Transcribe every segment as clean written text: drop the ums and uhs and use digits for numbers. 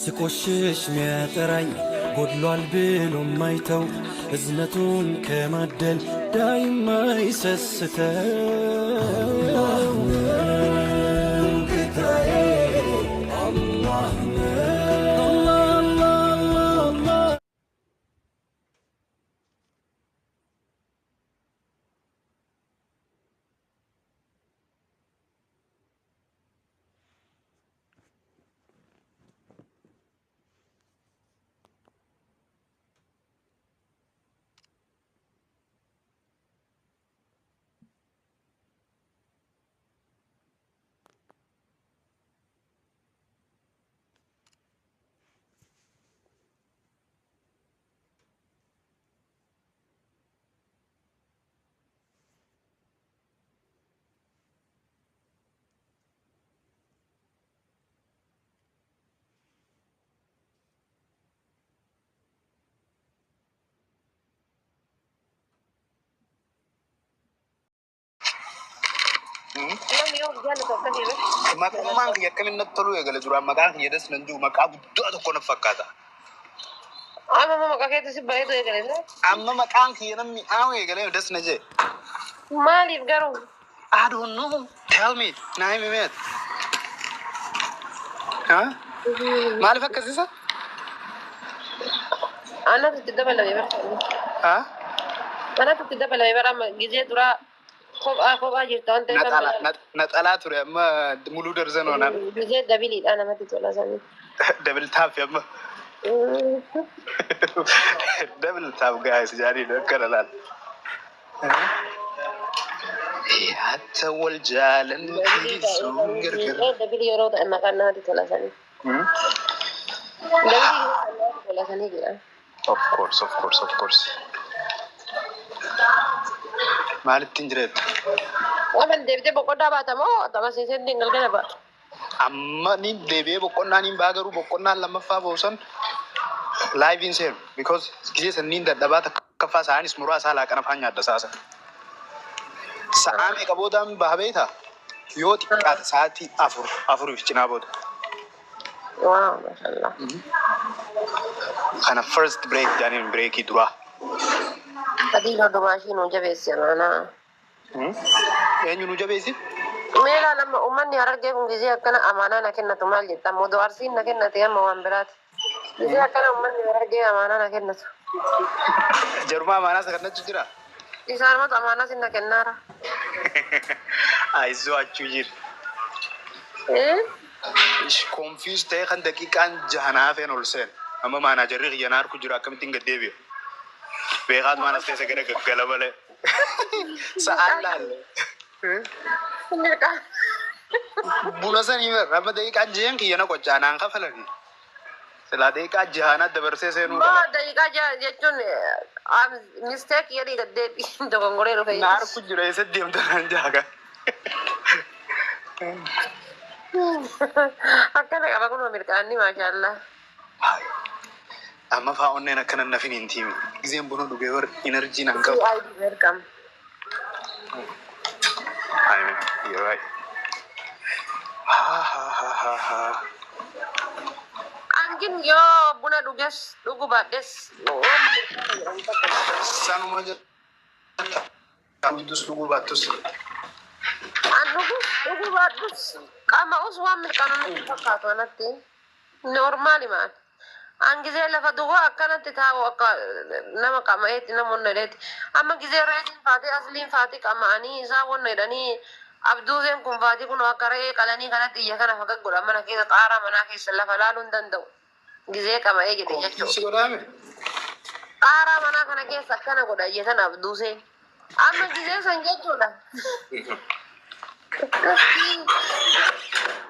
ስቆሽሽ ሚያጠራኝ ጎድሏል ብሎ ማይተው እዝነቱን ከማደል ዳይማ ይሰስተው ጌታዬ አላህ ነው። አላህ። Namni yoo jaallatu akkasii be. Maqummaan kiyya akkamiin natti toluu eegale duraan maqaan kiyya das nan jiru maqaa guddaa tokko natti fakkaata. Amma immoo maqaa keetti si baay'eetu eegale. Amma maqaan kiyya namni mi'aawu eegalee das na jee. Maaliif garuu? I don't know. Tell me. Naa himi meet. Huh? Maaliif akkasisa? Anatu itti dabalame bara. Huh? Anatu itti dabalame bara amma gizee duraa kophaa kophaa jirta waan ta'eef amma Naxalaa ture amma muluu darzan hoonaan. Gizee dabiliidha namatti tola sanii. Double tap amma. Double tap, guys, jaanii akkana laal. Hatta wal jaalannu keessuun gargar. Dabilii yeroo ta'e maqaan namatti tola sanii. Dabilii yeroo ta'e namatti tola sanii jira. Of course, of course, of course. Maalittiin jireetta? Waan deebitee boqonnaa baata moo tapha seeseen galgala baata? Amma ni deebi'ee boqonnaa niin ba'a, garuu boqonnaan lammaffaa boosan live iin seenu. Because gisee sanniin dadhabaa takkaffaa sa'aanis muraasaa laaqana faan nyaadda saasa. Sa'aa meeqa boodaan baha beektaa? Yoo xiqqaate sa'aatii 4, 4f cinaa booda. Wow, mashallah. Kana first break jaaniin, break ii duraa. Sadii lollumaa ishii nuu jabeessi amaanaa. Eenyu nu jabeessi? Meelaa lama uummanni Harargee kun gizee akkana amaanaa na kennatu maal jetta? Ammoo Arsiin na kennate amma waan biraati. Gizee akkana uummanni Harargee amaanaa na kennatu. Jarumaa amaanaa isa kannachu jira. Isaanumatu amaanaa sin na kennaara. Ayizoo achuu jira. Eh? Confuse ta'ee kan daqiiqaan jahanaa hafeen ol seen. Amma manager ri kiyya na harku jira, akkamittiin gad deebi'a? Beekaat maan as keessa gara gaggala malee. Sa'aan laalle. Mirqaa. Buna sanii bar amma daqiiqaan jeen kiyya na qoccaa naan kafalanii. Silaa daqiiqaa jahanaa dabarsee seenuu qaba. Maa daqiiqaa 6 jechuun mistake jedhii gad deebi'i dogongoree dhufe. Na harku jira, eessa deemta naan jaaga. Akkana qaba kunoo mirqaanni, maashaallah. Amma faa onneen akkana nafin hin tiimi. Gizeen buna dhugee bar energy nan qabu. CID welcome. I mean, you're right. Ha ha ha ha ha. Angin yoo buna dhuges dhugu baadhes. Sanuma jetta. Dhugdus dhuguu baattus. An dhugus dhuguu baadhus qama'us waan mirqaanu natti fakkaatu anatti. Normal maal. An gizee lafa duwwaa akkanatti taa'u akka nama qama'eetti nama onnedheetti. Amma gizee reediin faatii asliin faatii qama'anii isaan wanna jedhanii abduuseen kun faatii kun akka re'ee qalanii kanatti iyya kana faga godha mana keessa xaaraa manaa keessa lafa laaluu hin danda'u. Gizee qama'ee jedhe Confuse jechuudha. godhaame. Xaaraa manaa kana keessa akkana godha iyya sana abduuseen. Amma gizee san jechuudha.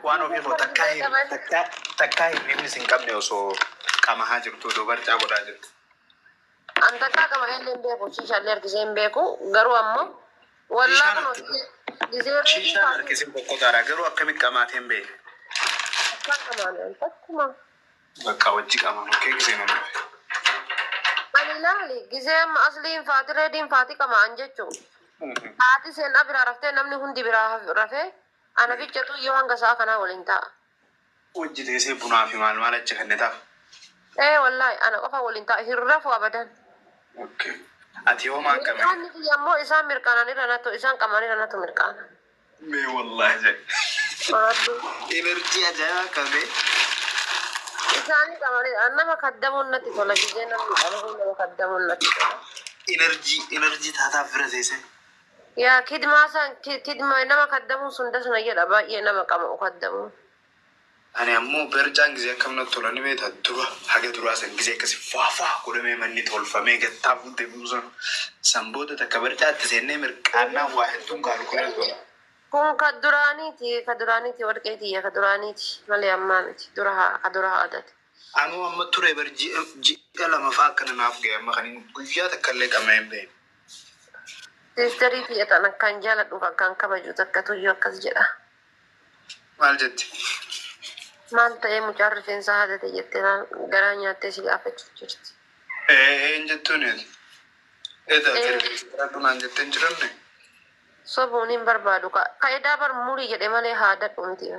Waan ofii koo takkaa hirribni sin qabne osoo qamahaa jirtu, odoo barcaa godhaa jirtu. An takkaa qama'ee illee hin beeku, shiishaallee harkisee hin beeku, garuu ammoo wallaa Shiishaan kun gizee reedii shiishaan faatii harkisin boqqotaadha, garuu akkamitti qamaatee hin beekne. Akkaan qamaane takkuma. Bakka wajji qamaan okkee gisee nama dhufe. Ani ilaali gizee amma asliin faati reediin faati qama'an jechuun. Haati seenaa biraa raftee, namni hundi biraa rafee, ana bichatu yoo hanga sa'a kanaa waliin ta'a. Wajji teessee bunaa fi maal maal achi kennitaaf. Ee wallaahi ana qofa waliin ta'a hin rafu abadan. Okay. Ati hoo maan qabee? Mirqaanni kiyya ammoo isaan mirqaananirra nattu isaan qamanirra nattu mirqaana. Mee wallaahi jedhe. Maaddu. Enerjii ajaa'ibaa qabee. Isaanii qamanidha. Nama kaddamuun natti tola gizee namni qabamu nama kaddamuun natti tola. Enerjii enerjii taataaf bira teessee. Yaa kidmaa san kidmaa nama kaddamuun sun dasna jedha baay'ee nama qama'u kaddamuun. Ani ammoo bercaan gisee akkam natti tola ni beektaa dura haga duraa san gisee akkasi faafaa godhamee manni tolfamee gattaa fuutee sun san booda takka bercaatti seennee mirqaannaa waa hedduun kaalu kun tola. Kun ka duraaniiti ka duraaniiti warqee tiyya ka duraaniiti malee ammaa miti dura haa ka dura haa adate. Anuu amma ture bar ji'a lama faa akkana naaf ga'e amma kan inni guyyaa takka illee qama'ee hin beekne. Siisterii tiyya tan akkaan jaaladhu akkaan kabaju takka tuyyuu akkas jedha. Maal jetti? Maal ta'ee mucaan rifeensa haadate jettee garaa nyaattee si gaafachuuf jirti. Ee een jettuun eeti. Eetaa ati naan jettee hin jiranne. Sobuun hin barbaadu ka edaa bar murii jedhe malee haadadhu miti.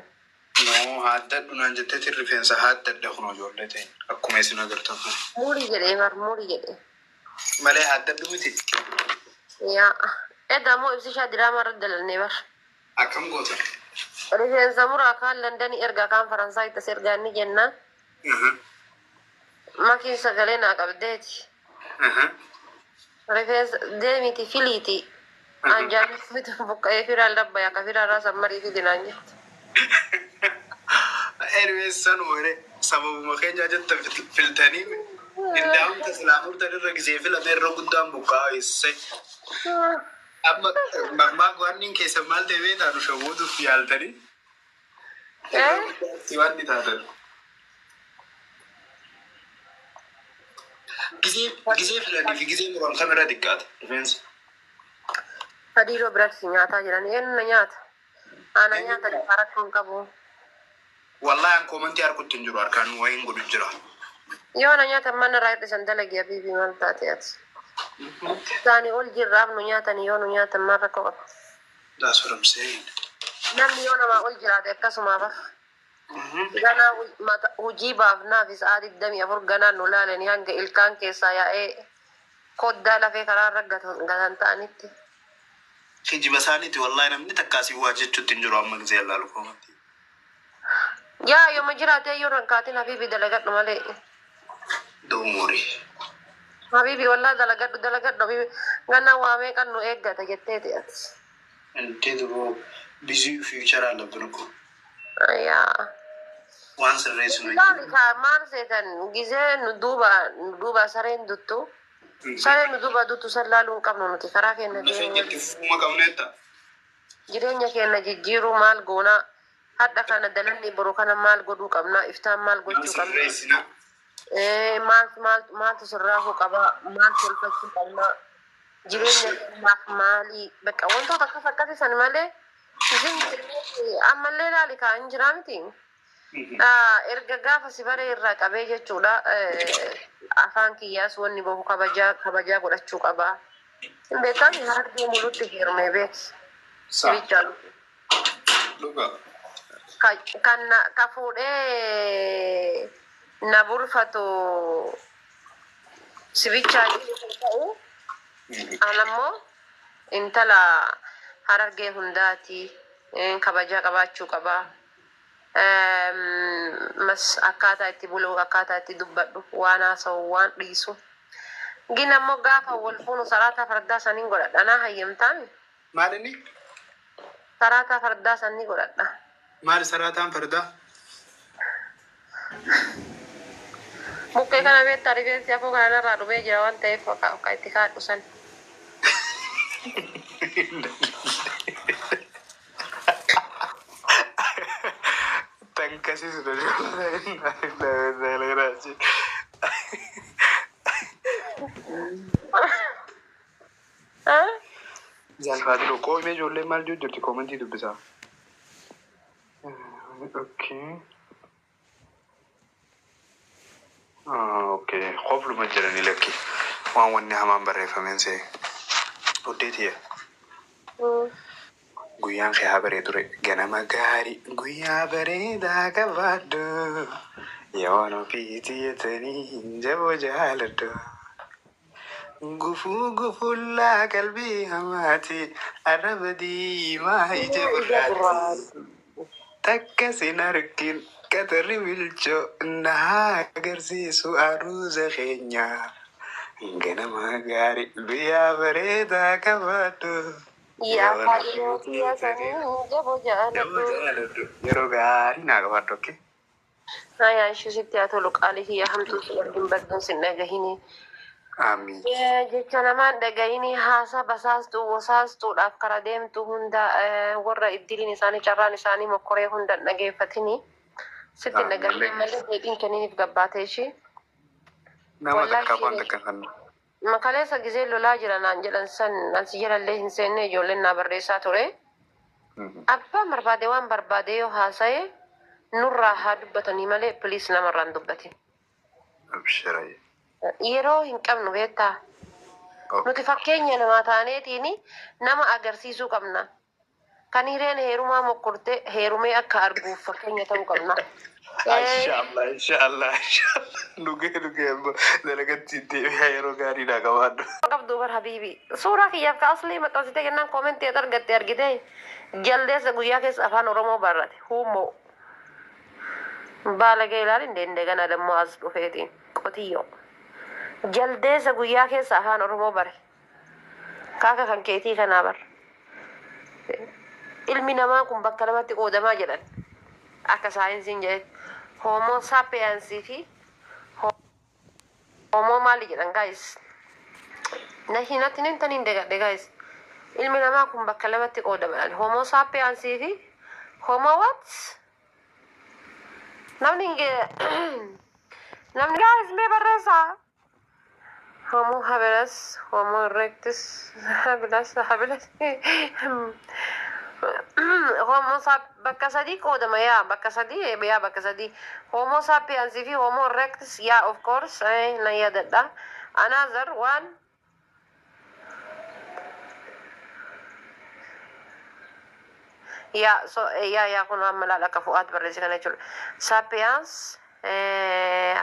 No haaddadhu naan jetteeti rifeensa haaddadha kun ijoollee ta'e akkuma isin agartan kun. Murii jedhee bar murii jedhe. Malee haaddadhu miti. Yaa edaa moo ibsishaa diraamaa irra dalannee bar. Akkam goota? Rifeensa muraa kaan Londonii ergaa kaan Faransaay tas ergaa inni jennaan makiin sagalee naa qabdeeti. Rifeensa deemiti filiiti. Anjaanis buqqa'ee firaan labbaya akka firaarraa sammarii fidi naan jette. Anyways, sanuma jedhee sababuma keenya jetta filtanii indaa'umta silaa murtan irra gisee filame irra guddaan buqqa'aa eessee. Amma maqmaaq waan keessa maal ta'e beektaa nu shawwuutuuf yaaltanii. Si waan ni taatan. Gisee gisee filanii fi gisee muran kam irra xiqqaata rifeensa? Fadiiloo biratti nyaataa jiran eenyu na nyaata? Ana nyaata rakkoo hin qabu. Wallahi an koomantii harkutti hin jiru harkaan wayiin godhu jira. Yoo na nyaatan mana irraa hir'isan dalagi habiibii maal taate ati? Isaanii ol jirraaf nu nyaatan yoo nu nyaatan maal rakkoo qaba? That's what I'm saying. Namni yoo namaa ol jiraate akkasumaa bar. Ganaa hojii baafnaaf sa'a 24 ganaan nu laalanii hanga ilkaan keessaa yaa'ee koddaa lafee karaa irra gatan ta'anitti. Kijiba isaaniiti wallahi namni takka asii waa jechuutti hin jiru amma gisee ilaalu koomantii. Yaa yooma jiraate yoo rakkaatiin habiibii dalagadhu malee. Don't worry. Habiibii wallaa dalagadhu dalagadhu habiibii ganaa waamee kan nu eeggata jetteeti ati. እንዴት bro busy future አለብን እኮ Yaa. waan sirreessu nu Ilaali kaa maal seetan gisee nu duuba nu duuba sareen duttu. Sareen nu duuba duttu san laaluu hin qabnu nuti karaa keenya lafee deemuu. jetti fuuma qabneetta. Jireenya keenya jijjiiruu maal goonaa hadha kana dalanni boru kana maal godhuu qabna iftaan maal Maal gochuu qabna sirreessina? Maal maal maaltu sirraafuu qaba maal tolfachuu qabna jireenya keenyaaf maali bakka wantoota akkas akkasii san malee isin ammallee ilaali kaa hin jiraa miti. Erga gaafa si baree irraa qabee jechuudha afaan kiyyaas wanni bahu kabajaa kabajaa godhachuu qaba. Hin beekami harargee mulutti heerumee beeki. Sa Bichaan. dhuga. Kan ka fuudhee na bulfatu sibichaa ta'u anammoo intala harargee hundaati kabajaa qabaachuu qaba. Mas akkaataa itti bulu akkaataa itti dubbadhu waan haasa'u waan dhiisu. Gin ammoo gaafa wal fuunu saraataa fardaa saniin godhadha naa hayyamtaami. Maal inni? Saraataa fardaa sanii godhadha. Maal saraataan fardaa? Buqqee kana beektaa rifeensi afoo kana narraa dhumee jira waan ta'eef akka itti kaadhu san. Tankasiis Jalfaati qoomee ijoollee maal jiru jirti koomentii dubbisaa. Okay. Okay. Qofluma jiranii lakki. Waan wanni hamaan barreeffameen see. Oddeetiya. Guyyaan kee haa bareedu ture. Ganama gaarii guyyaa bareedaa qabaadhu. Yoon ofii xiyyeetanii jaboo jaaladhu. Gufuu gufullaa qalbii hamaati. Arraba diimaa ija Ija gurraatti. gurraatti. Takka sin argin qaxarri bilchoo na haa agarsiisu aruuza keenya. Ganama gaarii guyyaa bareedaa qabaadhu. Yaa Yoon kaadhimuu ofii kiyya xiyyeetanii sanii jaboo jaboo jaaladhu. jaaladhu. Yeroo gaarii naa qabaadhu, okay? Hayaa ishee sitti haa tolu qaalii kiyya hamtuu si argin badduun sin dhagahini. Amiin. Jecha namaan dhagahini haasaa basaastuu wasaastuudhaaf kara deemtu hunda warra iddiliin isaanii carraan isaanii mokkoree hunda hin dhageeffatini. Sitti hin dhagahini Amiin. malee deebiin kenniniif gabbaatee ishee. Nama Wallaahi takka afaan takka kan. Makaleessa gizee lolaa jira naan jedhan san ansi jalallee hin seenne ijoolleen naa barreessaa ture. Abbaan barbaade waan barbaade yoo haasa'e nurraa haa dubbatanii malee please namarraa hin dubbatin. Abshira. Yeroo hin qabnu beektaa. Nuti fakkeenya namaa taaneetiin nama agarsiisuu qabna. Kan hireen heerumaa mokkorte heerumee akka arguuf fakkeenya ta'uu qabna. Inshallah, inshallah, inshallah. Dhugee dhugee amma dalagatti deebi'aa yeroo gaarii naa qabaadhu. Qabdu bar habiibi. Suuraa kiyyaaf ka aslii maxxansitee kennaan koomentii ati argatte argite jaldeessa guyyaa keessa afaan Oromoo barate. Huummoo. Baalagee ilaali እንደገና ደግሞ as dhufeetiin qotiyyoo. Jaldeessa guyyaa keessa afaan Oromoo bare. Kaaka kan keetii kanaa bar. Ilmi namaa kun bakka lamatti qoodamaa jedhan. Akka saayinsiin jedhetti. Homo sapiensii fi homo maali jedhan guys. Nahi natti nin taniin dagadhe guys. Ilmi namaa kun bakka lamatti qoodaman. Homo sapiensii fi homo what? Namni namni guys mee barreessaa. Homo habilis, Homo erectus, habilis, habilis. Homo sap bakka sadii qoodama yaa bakka sadii yaa bakka sadii. Homo sapiens fi Homo erectus yaa of course na yaadadha. Another one. Yaa so yaa yaa kun amma laala akka fu'aat barreesse kana jechuudha. Sapiens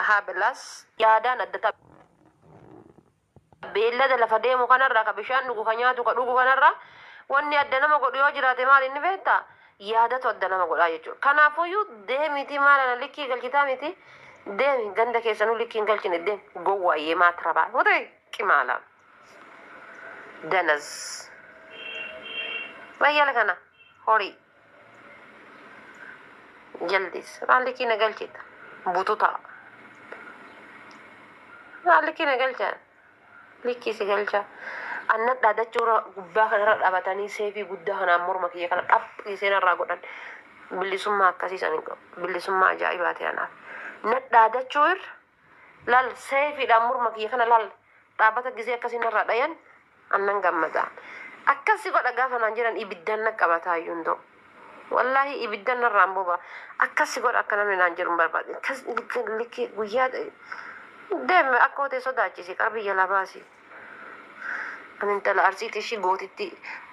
habilis yaadaan adda ta'a. Beellada lafa deemu kanarraa ka bishaan dhugu ka nyaatu ka dhugu kanarraa wanni adda nama godhu yoo jiraate maal inni beektaa yaadatu adda nama godhaa jechuudha. Kanaafuyyuu deemiti maal ana likkii galchitaa miti deemi ganda keessanuu likkii hin galchine deemi gowwaayyee maatirabaa wote qimaala danaz bayyala kana horii jaldees maal likkii na galchita bututaa maal likkii na galchaa likkii si galcha. Anna dhaadachuu gubbaa kanarra dhaabatanii seefii guddaa kanaan morma kiyya kana dhaphisee narraa godhan bilisummaa akkasii san hin qabu. Bilisummaa ajaa'ibaa ta'e anaaf. Na dhaadachuu irra laal seefiidhaan morma kiyya kana laal dhaabbata gisee akkasii narraa dhayan annan gammada. Akkasi godha gaafa naan jedhan ibiddaan na qabataa iyyuu hin ta'u. Wallaahi ibiddaan narraan boba. Akkasi godha akka namni naan jedhu hin barbaade. Akkas likkii guyyaa deeme akka hotee sodaachisi qarbii jalaa baasi. Ani intala arsiitti ishii gootitti.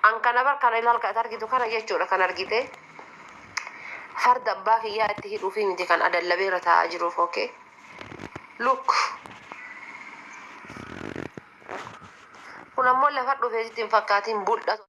An kana bar kana ilaal kan argitu kana jechuudha kan argite. Farda abbaa kiyyaa itti hidhuufi miti kan adallabeera taa'aa jiruuf okay. Look. Kun ammoo lafa dhufee sitti hin fakkaatiin bul'atu.